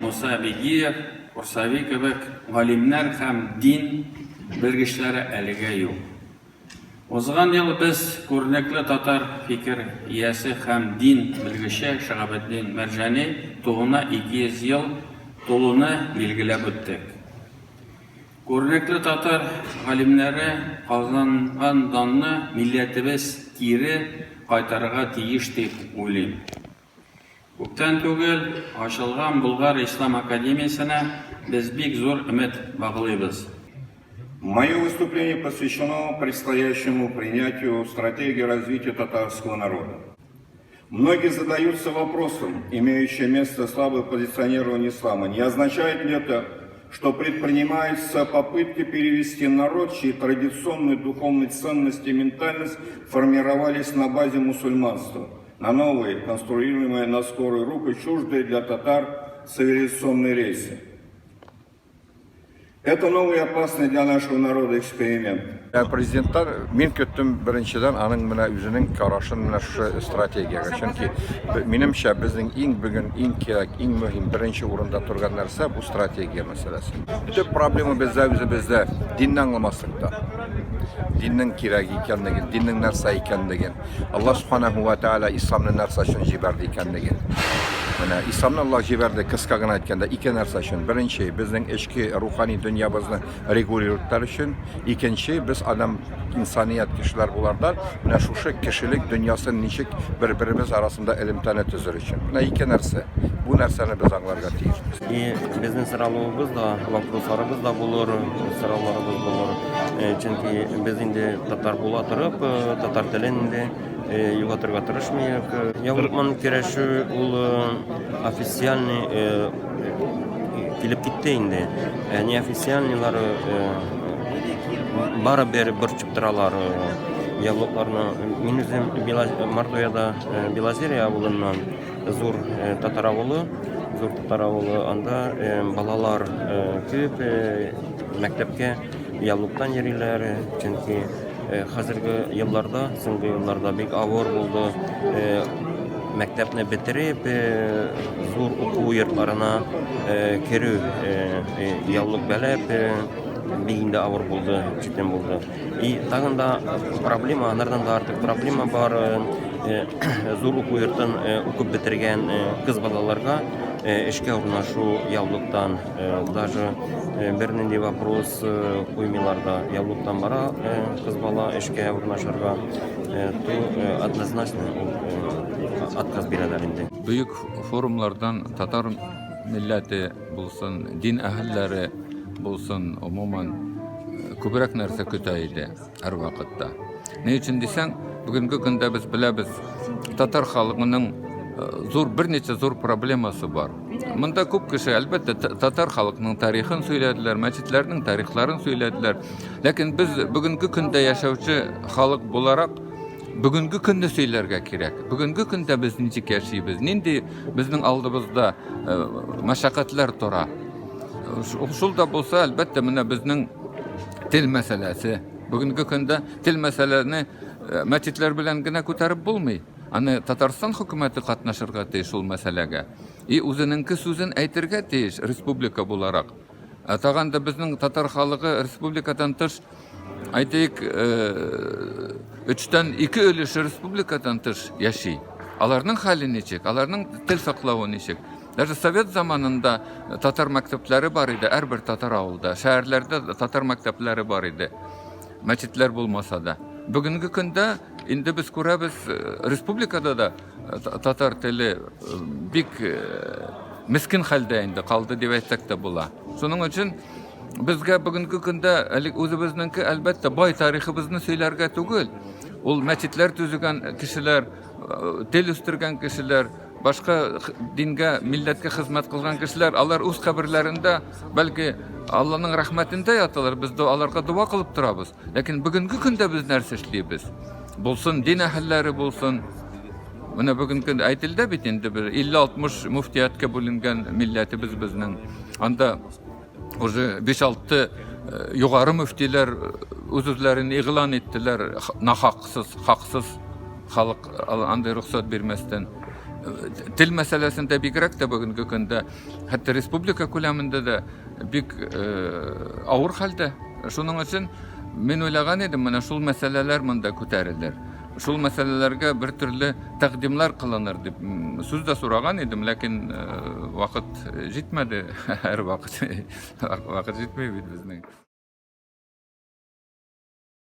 Муса Бигиев, Курсави кебек галимнәр һәм дин белгечләре әлегә юк. Узган ел без күренекле татар фикер иясе һәм дин белгече Шиһабетдин Мәрҗани тууына 200 ел тулуны билгеләп үттек. Күренекле татар галимнәре казанган данны милләтебез кире кайтарырга тиеш дип уйлыйм. Күптән түгел ачылган Болгар ислам академиясенә без бик зур өмет баглыйбыз. Мое выступление посвящено предстоящему принятию стратегии развития татарского народа. Многие задаются вопросом, имеющее место слабое позиционирование ислама, не означает ли это, что предпринимаются попытки перевести народ, чьи традиционные духовные ценности и ментальность формировались на базе мусульманства, на новые, конструируемые на скорую руку, чуждые для татар цивилизационные рельсы. Это новый опасный для нашего народа эксперимент. Президенттан мин көттем беренчедән аның менә үзенең карашын менә шушы стратегиягә. Чөнки минемчә безнең иң бүген иң кирәк, иң мөһим беренче урында торган нәрсә бу стратегия мәсьәләсе. Төп проблема бездә үзебездә динне аңламаслыкта. Диннең кирәк икәнлеген, диннең нәрсә икәнлеген. Аллаһ Субханаху ва Тааля исламны нәрсә өчен җибәрде икәнлеген. Менә исламны Аллаһ җибәрде, кыска гына әйткәндә, ике нәрсә өчен. Беренче, безнең эчке рухани дөньябызны регулировать өчен. Икенче, без адам инсаният кешеләр булардан, менә шушы кешелек дөньясын ничек бер-беребез арасында элемтәне төзер өчен. Менә ике нәрсә. Бу нәрсәне без аңларга тиешбез. И безнең соралуыбыз да, вопросларыбыз да булыр, сорауларыбыз булыр. Э, чөнки без инде татар була торып, э, татар телен инде э, югалтырга тырышмыйк. Яулыкман көрәшү ул официальный килеп китте инде. Ә неофициальныйлары барыбер борчып торалар яулыкларны. Мин үзем Мордовияда Белозерье авылыннан. Зур э, татар авылы, зур татар авылы, анда э, балалар э, күп мәктәпкә яулыктан йөриләр, чөнки хәзерге елларда, соңгы елларда бик авыр булды мәктәпне бетереп, зур уку йортларына керү, яулык бәләп, бик инде авыр булды, читен булды. И тагын да проблема, анардан да артык проблема бар. Э, э, зур уку йортын э, укып бетергән кыз балаларга эшкә урнашу яулыктан даже бернинди вопрос куймыйлар да. Яулыктан бара кыз бала эшкә урнашырга, то однозначно ул отказ бирәләр инде. Бөек форумлардан татар милләте булсын, дин әһелләре булсын, гомумән, күбрәк нәрсә көтә иде һәрвакытта. Ни өчен дисәң, бүгенге көндә без беләбез, татар халкының э, зур берничә зур проблемасы бар. Монда күп кеше, әлбәттә, татар халкының тарихын сөйләделәр, мәчетләрнең тарихларын сөйләделәр. Ләкин без бүгенге көндә яшәүче халык буларак бүгенге көнне сөйләргә кирәк. Бүгенге көндә без ничек яшибез, нинди безнең алдыбызда э, мәшәкатьләр тора. Шул да булса, әлбәттә, менә безнең тел мәсьәләсе. Бүгенге көндә тел мәсьәләне э, мәчетләр белән генә күтәреп булмый. Аны Татарстан хөкүмәте катнашырга тиеш шул мәсьәләгә. И үзенеңке сүзен әйтергә тиеш республика буларак. Ә тагын да безнең татар халыгы республикадан тыш, әйтик, э, өчтән ике өлеше республикадан тыш яши. Аларның хәле ничек? Аларның тел саклавы ничек? Даже совет заманында татар мәктәпләре бар иде, әрбер татар авылда. Шәһәрләрдә татар мәктәпләре бар иде. Мәчетләр булмаса да. Бүгенге көндә инде без күрәбез, э, республикада да э, татар теле э, бик мискен хәлдә инде калды дип әйтсәк тә була. Шуның өчен безгә бүгенге көндә әле үзебезнеңке әлбәттә бай тарихыбызны сөйләргә түгел. Ул мәчетләр төзегән кешеләр, тел үстергән кешеләр, башка дингә, милләткә хезмәт кылган кешеләр, алар үз каберләрендә, бәлки Алланың рәхмәтендә яталар, без аларга дога кылып торабыз. Ләкин бүгенге көндә без нәрсә эшлибез? Булсын дин әһелләре булсын. Менә бүгенге көндә әйтелде бит инде бер 50-60 муфтияткә бүленгән милләтебез безнең. Анда уже 5-6 э, югары мөфтиләр э, үз-үзләрен игълан иттеләр нахаксыз, хаксыз халык андый рөхсәт бирмәстән. Тел мәсьәләсендә бигрәк тә бүгенге көндә хәтта республика күләмендә дә бик авыр хәлдә. Шуның өчен мин уйлаган идем, менә шул мәсьәләләр монда күтәрелер. Шул мәсьәләләргә бер төрле тәкъдимнәр кылыныр дип сүз дә сораган идем, ләкин вакыт җитмәде. Һәрвакыт вакыт җитми бит безнең.